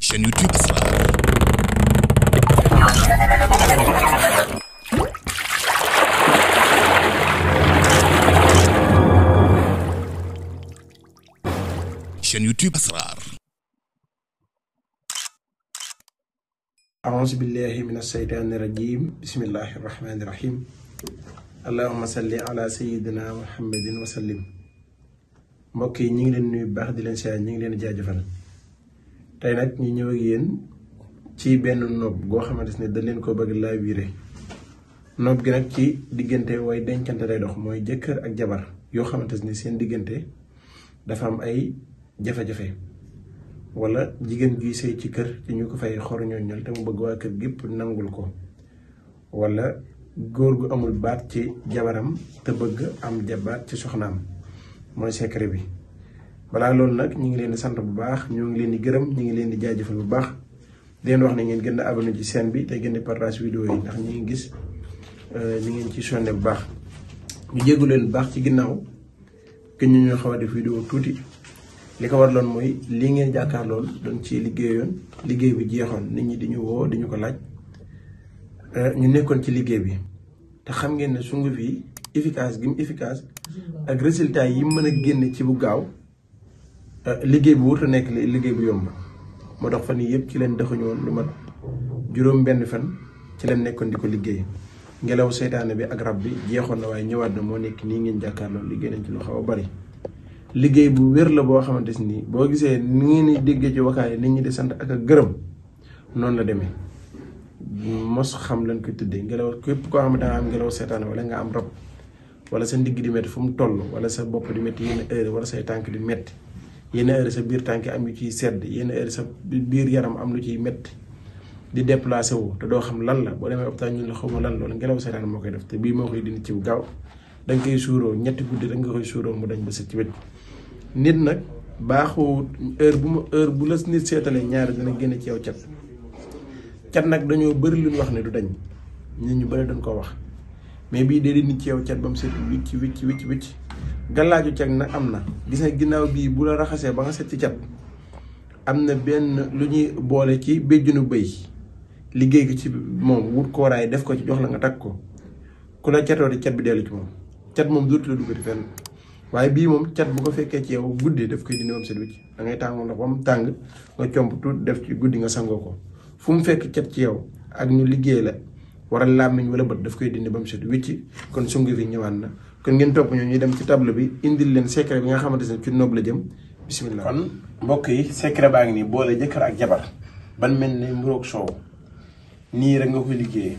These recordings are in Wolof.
chaîne YouTube Asrar. chaîne YouTube Asrar. أعوذ بالله من الشيطان الرجيم بسم الله الرحمن الرحيم اللهم صل على سيدنا محمد وسلم. mbokk yi ñu ngi leen nuyu bu baax di leen siyaar ñu ngi leen jaajëfal tey nag ñu ñëw ak yéen ci benn nopp goo xamante ne dañ leen ko bëgg laa wiire nopp gi nag ci diggante way dencante lay dox mooy jëkkër ak jabar yoo xamante ne seen diggante dafa am ay jafe-jafe wala jigéen juy sëy ci kër te ñu ko fay xor ñooñal te mu bëgg waa kër gépp nangul ko wala góor gu amul baat ci jabaram te bëgg am jabaat ci soxnaam mooy secret bi. balaa loolu nag ñu ngi leen di sant bu baax ñu ngi leen di gërëm ñu ngi leen di jaajëfal bu baax di leen wax ne ngeen gën a abonné ci chaîne bi te gën a partage vidéo yi ndax ñu ngi gis ñu ngeen ci sonné bu baax. ñu jéggu leen bu baax ci ginnaaw gën ñu xaw a def vidéo tuuti li ko waraloon mooy lii ngeen jàkkaar lool doon ci liggéeyoon liggéey bi jeexoon nit ñi di ñu woo di ñu ko laaj ñu nekkoon ci liggéey bi te xam ngeen ne sunguf yi efficace gi mu efficace ak résultat yi mën a génne ci bu gaaw liggéey bu wut a nekk liggéey bu yomb moo tax fan yii yëpp ci leen dëxuñu woon lu mat juróom benn fan ci leen nekkoon di ko liggéey ngelaw seytaane bi ak rab bi jeexoon na waaye ñëwaat na moo nekk nii ngeen jàkkaarloo liggéey nañ ci lu xaw a bari liggéey bu wér la boo xamante ni boo gisee ni ngeen di déggee ci wakaay nit ñi di sant ak gërëm noonu la demee mos xam lañ koy tuddee ngelaw képp koo xam ne danga am ngelaw seytaane wala nga am rab wala sa ndigg di métti fu mu toll wala sa bopp di métti yenn heure wala say tànk di métti yenn heure sa biir tànk am lu ciy sedd yenn heure sa biir yaram am lu ciy métti di déplacé wu te doo xam lan la boo demee hôpital ñun la xawma lan loolu ngelaw seytaane moo koy def te bii moo koy dindi ci bu gaaw danga koy suuroo ñetti guddi da nga koy suuroo mu dañ ba set ci wet nit nag baaxoo heure bu la nit seetalee ñaari dina génne ci yow cat nag dañoo bëri lu ñu wax ne du dañ nit ñu bëri dañ koo wax mais bii dee di nit ci yow cat ba mu set wicc gàllaaju cat nag am na gis nga ginnaaw bii bu la raxasee ba nga set ci cat am na benn lu ñuy boole ci béjjunu bëy liggéey ko ci moom wut kooraay def ko ci jox la nga takk ko ku la catoo di cat bi dellu ci moom cat moom dootu la duggati fenn waaye bii moom cat bu ko fekkee ci yow guddi daf koy dindi moom set wicc da ngay tàngoor ndox ba mu tàng nga comp tuut def ci guddi nga sangoo ko fu mu fekk cat ci yow ak ñu liggéey la wala làmmiñ wala bët daf koy dindi ba mu set wicc kon sungu fi ñëwaat na kon ngeen topp ñoo ñuy dem ci table bi indil leen secret bi nga xamante ne ci noob la jëm bismillah. kon mbokk yi secret baa ngi nii boole jëkkër ak jabar ban mel ni mburoog soow nii rek nga koy liggéeyee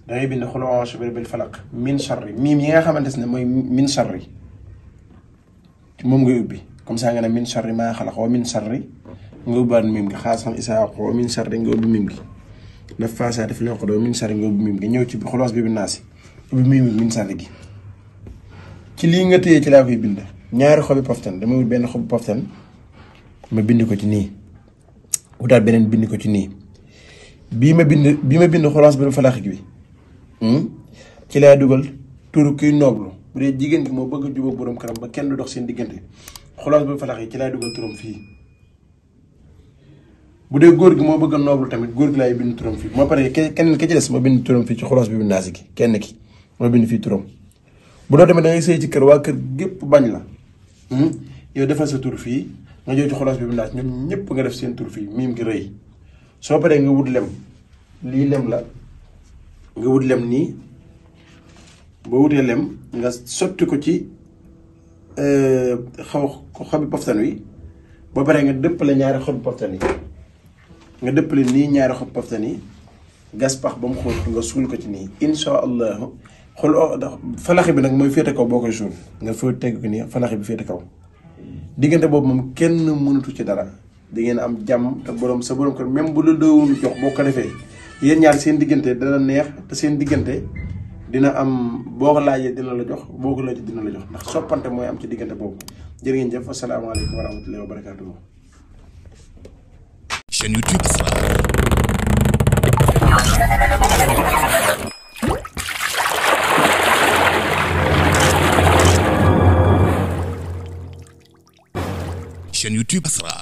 dangay bind xul a'uuzu bi rabbil falaq min sharri miim yi nga xamante ne mooy min sharri moom ngay ubbi comme ça nga ne min sharri maa xalaq wa min sharri nga ubbaat miim gi xaasam isaaq wa min sharri nga ubbi miim gi daf faasa def leen ko doo min sharri nga ubbi miim gi ñëw ci xulaas bi naasi ubbi miim gi min sharri gi ci lii nga téye ci laa koy bind ñaari xobi poftan dama wut benn xobu poftan ma bind ko ci nii wutaat beneen bind ko ci nii bii ma bind xulaas bi falaq gi bi ci lay dugal turu kuy nooblu bu dee jigéen gi moo bëgg a jubóog borom këram ba kenn du dox seen diggante xulaas bi falax yi ci lay dugal turam fii bu dee góor gi moo bëgg a nooblu tamit góor gi laay bind turam fii moo pare keneen ki ci des ma bind turam fii ci xulaas bi naasi gi kenn ki ma bind fii turam bu doo tamit da ngay sëy ci kër waa kër gépp bañ la yow defal sa tur fii nga jow ci xulaas bi naas ñoom ñëpp nga def seen tur fii miim gi rëy soo paree nga wut lem lii lem la nga wut lem nii boo wutee lem nga sotti ko ci xobi poftan wi ba pare nga dëppale ñaari xobi poftan yi nga dëppale nii ñaari xobi poftan yi gas pax ba mu xóot nga suul ko ci nii insha allahu xool falaxi bi nag mooy féete kaw boo koy suul nga fa teg ko nii falaxi bi féete kaw diggante boobu moom kenn mënatu ci dara di ngeen am jàmm te sa borom kër même bu la doowul jox boo ko defee yéen ñaar seen diggante dana neex te seen diggante dina am boo ko laajee dina la jox boo ko laajee dina la jox ndax soppante mooy am ci diggante boobu jërë ngeen jëf asalaamaaleykum wa rahmatullahi wa barakaatuhu. chaîne YouTube Asrar. chaîne YouTube Asrar.